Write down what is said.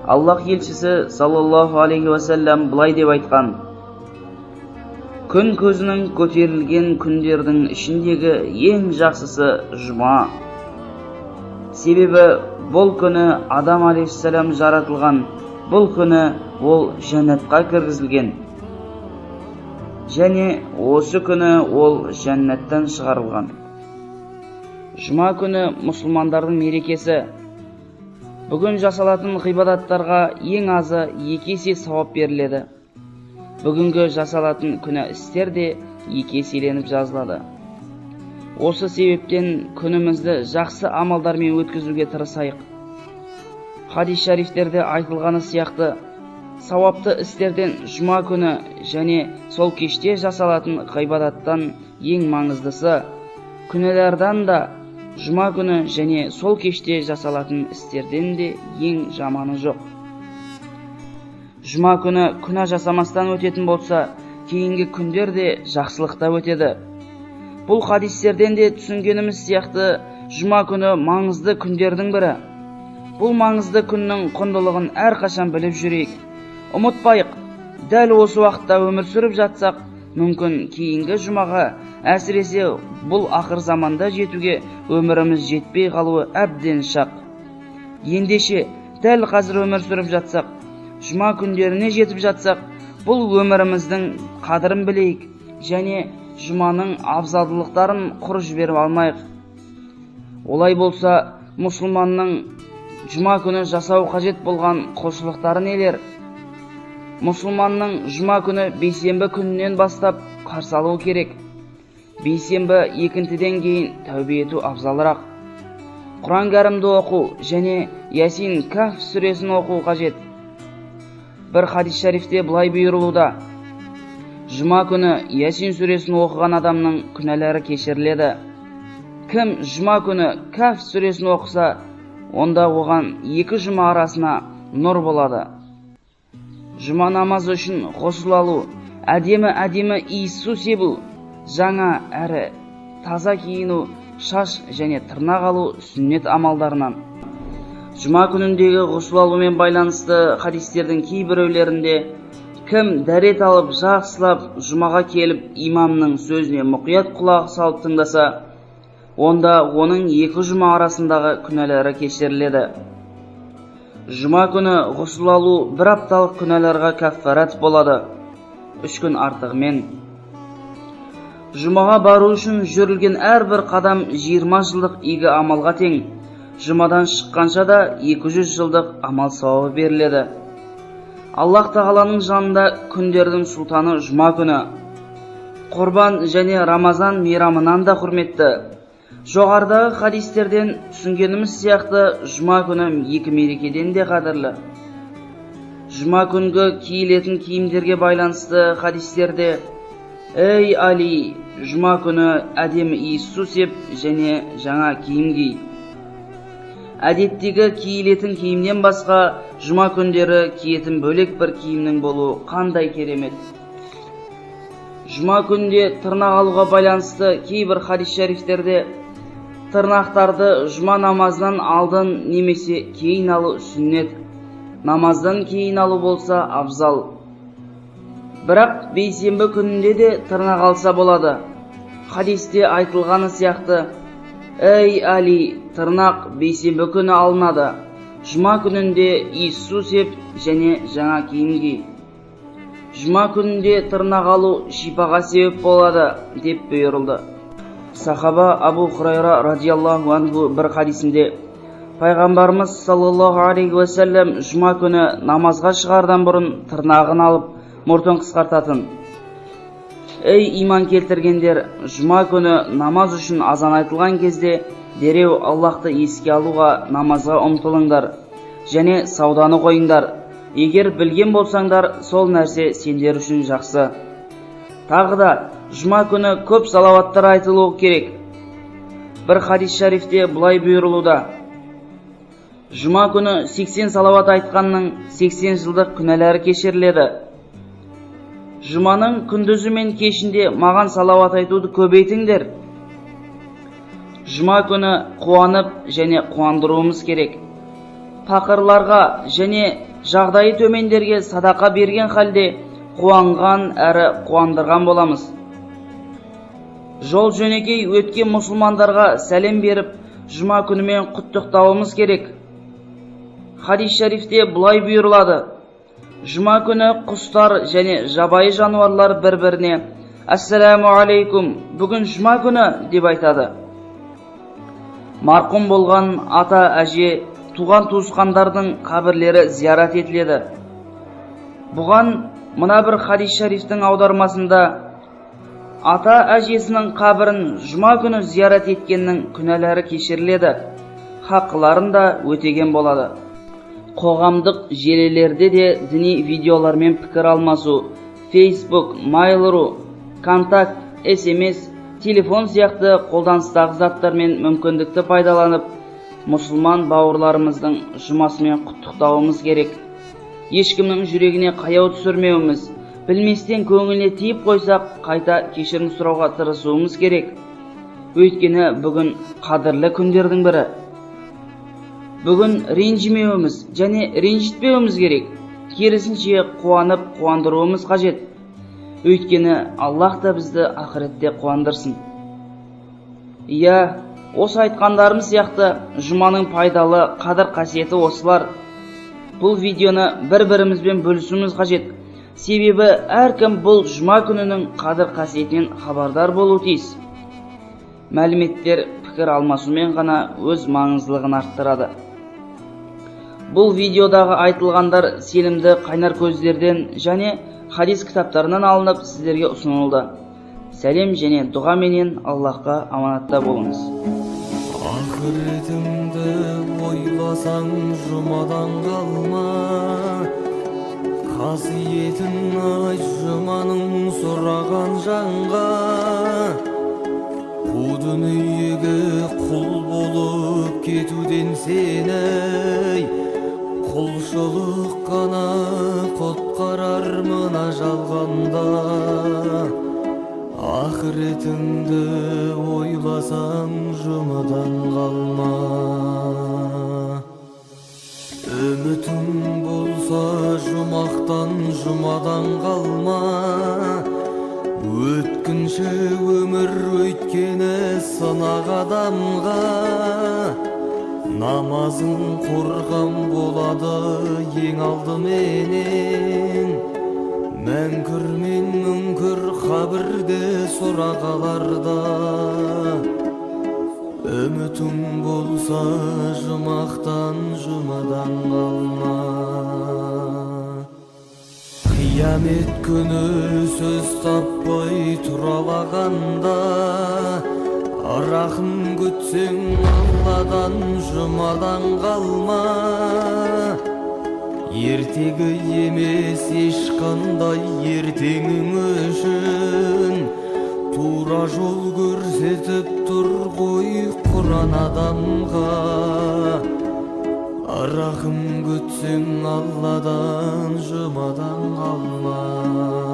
Аллах елшісі саллаллаху алейхи уассалам былай деп айтқан: күн көзінің көтерілген күндердің ішіндегі ең жақсысы жұма. Себебі бұл күні Адам алейхиссалам жаратылған, бұл күні ол жәннатқа кіргізілген және осы күні ол жәннаттан шығарылған. Жұма күні мұсылмандардың мерекесі. Бүгін жасалатын ғибадаттарға ең азы 2 есе сауап беріледі. Бүгінгі жасалатын күнә істер де 2 еселеніп жазылады. Осы себептен күнімізді жақсы амалдармен өткізуге тырысайық. Хадис шарифтерде айтылғаны сияқты, сауапты істерден жұма күні және сол кеште жасалатын ғибадаттан ең маңыздысы, күнәлардан да жұма күні және сол кеште жасалатын істерден де ең жаманы жоқ. Жұма күні күнә жасамастан өтетін болса, кейінгі күндер де жақсылықта өтеді. Бұл хадистерден де түсінгеніміз сияқты, жұма күні маңызды күндердің бірі. Бұл маңызды күннің құндылығын әрқашан біліп жүрейік. Ұмытпайық, дәл осы уақытта өмір сүріп жатсақ, мүмкін кейінгі жұмаға, әсіресе бұл ақыр заманда жетуге өміріміз жетпей қалуы әбден шақ. Ендеше, дәл қазір өмір сүріп жатсақ, жұма күндеріне жетіп жатсақ, бұл өміріміздің қадірін білейік және жұманың абзалдылықтарын құр жіберіп алмайық. Олай болса, мұсылманның жұма күні жасау қажет болған құлшылықтары нелер? Мұсылманның жұма күні бейсенбі күнінен бастап қарсы алуы керек. Бейсенбі екінтіден кейін тәубе ету абзалырақ. Құран кәрімді оқу және Ясин Каф сүресін оқу қажет. Бір хадис шарифте былай бұйырылуда: жұма күні Ясин сүресін оқыған адамның күнәлары кешіріледі. Кім жұма күні Каф сүресін оқыса, онда оған 2 жұма арасына нұр болады. Жұма намазы үшін ғұсыл алу, әдемі-әдемі иіс су себу, жаңа әрі таза киіну, шаш және тырнақ алу сүннет амалдарынан. Жұма күніндегі ғұсыл алумен байланысты хадистердің кейбіреулерінде кім дәрет алып жақсылап жұмаға келіп имамның сөзіне мұқият құлақ салып тыңдаса, онда оның 2 жұма арасындағы күнәлары кешіріледі. Жұма күні ғұсыл алу бір апталық күнәларға каффарат болады, 3 күн артығымен. Жұмаға бару үшін жүрілген әрбір қадам 20 жылдық игі амалға тең. Жұмадан шыққанша да 200 жылдық амал сауабы беріледі. Аллах тағаланың жанында күндердің сұлтаны жұма күні. Құрбан және Рамазан мейрамынан да құрметті. Жоғарыдағы хадистерден түсінгеніміз сияқты, жұма күні 2 мерекеден де қадірлі. Жұма күнгі киілетін киімдерге байланысты хадистерде: «Ей Али, жұма күні әдемі иіс су сеп және жаңа киім ки. Әдеттегі киілетін киімнен басқа жұма күндері киетін бөлек бір киімнің болуы қандай керемет». Жұма күнде тырнақ алуға байланысты кейбір хадис шарифтерде тырнақтарды жұма намазынан алдын немесе кейін алу сүннет, намаздан кейін алу болса абзал. Бірақ бейсенбі күнінде де тырнақ алса болады. Хадисте айтылғаны сияқты: «Ей Али, тырнақ бейсенбі күні алынады, жұма күнінде иіс су сеп және жаңа киім ки. Жұма күнінде тырнақ алу шипаға себеп болады», деп бұйырылды. Сахаба Абу Хурайра радиаллаху анху бір хадисінде пайғамбарымыз саллаллаху алейхи уассалам жұма күні намазға шығардан бұрын тырнағын алып, мұртын қысқартатын. Ей иман келтіргендер, жұма күні намаз үшін азан айтылған кезде дереу Аллахты еске алуға, намазға ұмтылыңдар және сауданы қойыңдар. Егер білген болсаңдар, сол нәрсе сендер үшін жақсы. Тағы да жұма күні көп салауаттар айтылуы керек. Бір хадис шарифте былай бұйырылуда: жұма күні 80 салауат айтқанның 80 жылдық күнәлары кешіріледі. Жұманың күндізі мен кешінде маған салауат айтуды көбейтіңдер. Жұма күні қуанып және қуандыруымыз керек. Пақырларға және Жағдайы төмендерге садақа берген халде қуанған әрі қуандырған боламыз. Жол жөнекей өткен мұсылмандарға сәлем беріп, жұма күнімен құттықтауымыз керек. Хадис шарифте бұлай бұйырылады: жұма күні құстар және жабайы жануарлар бір-біріне «Ассаламу алейкум, бүгін жұма күні» деп айтады. Марқұм болған ата, әже, туған туысқандардың қабірлері зиярат етіледі. Бұған мына бір хадис шарифтің аудармасында ата әжесінің қабірін жұма күні зиярат еткеннің күнәлары кешіріледі, хақыларын да өтеген болады. Қоғамдық желілерде де діни видеолармен пікір алмасу, Facebook, Mail.ru, Контакт, SMS, телефон сияқты қолданыстағы заттармен мүмкіндікті пайдаланып, мұсылман бауырларымыздың жұмасымен құттықтауымыз керек. Ешкімнің жүрегіне қаяу түсірмеуіміз, білместен көңіліне тиіп қойсақ, қайта кешірім сұрауға тырысуымыз керек. Өйткені бүгін қадірлі күндердің бірі. Бүгін ренжімеуіміз және ренжітпеуіміз керек. Керісінше қуанып, қуандыруымыз қажет. Өйткені Аллах та бізді ақыретте қуандырсын. Иә, осы айтқандарым сияқты жұманың пайдалы қадір қасиеті осылар. Бұл видеоны бір-бірімізбен бөлісуіміз қажет. Себебі әркім бұл жұма күнінің қадір қасиетінен хабардар болу тиіс. Мәліметтер пікір алмасумен ғана өз маңыздылығын арттырады. Бұл видеодағы айтылғандар сенімді қайнар көздерден және хадис кітаптарынан алынып сіздерге ұсынылды. Сәлем және дұғаменен Аллахқа аманатта болыңыз. Ақыретіңді ойласаң жұмадан қалма, қасиетін айт жұманың сұраған жанға. Қу дүниеге құл болып кетуден сені құлшылық қана құтқарар мына жалғанда. Ақыретіңді ойласаң жұмадан қалма. Үмітің болса жұмақтан жұмадан қалма. Өткінші өмір өйткені сынақ адамға. Намазың қорған болады ең алдыменен. Мәңкүр мен мүңкір қабірде сұрақ аларда. Үмітің болса жұмақтан жұмадан қалма. Қиямет күні сөз таппай тұралағанда, рахым күтсең Алладан жұмадан қалма. Ертегі емес ешқандай ертеңің үшін, тура жол көрсетіп тұр ғой Құран адамға. Рахым күтсең Алладан жұмадан қалма.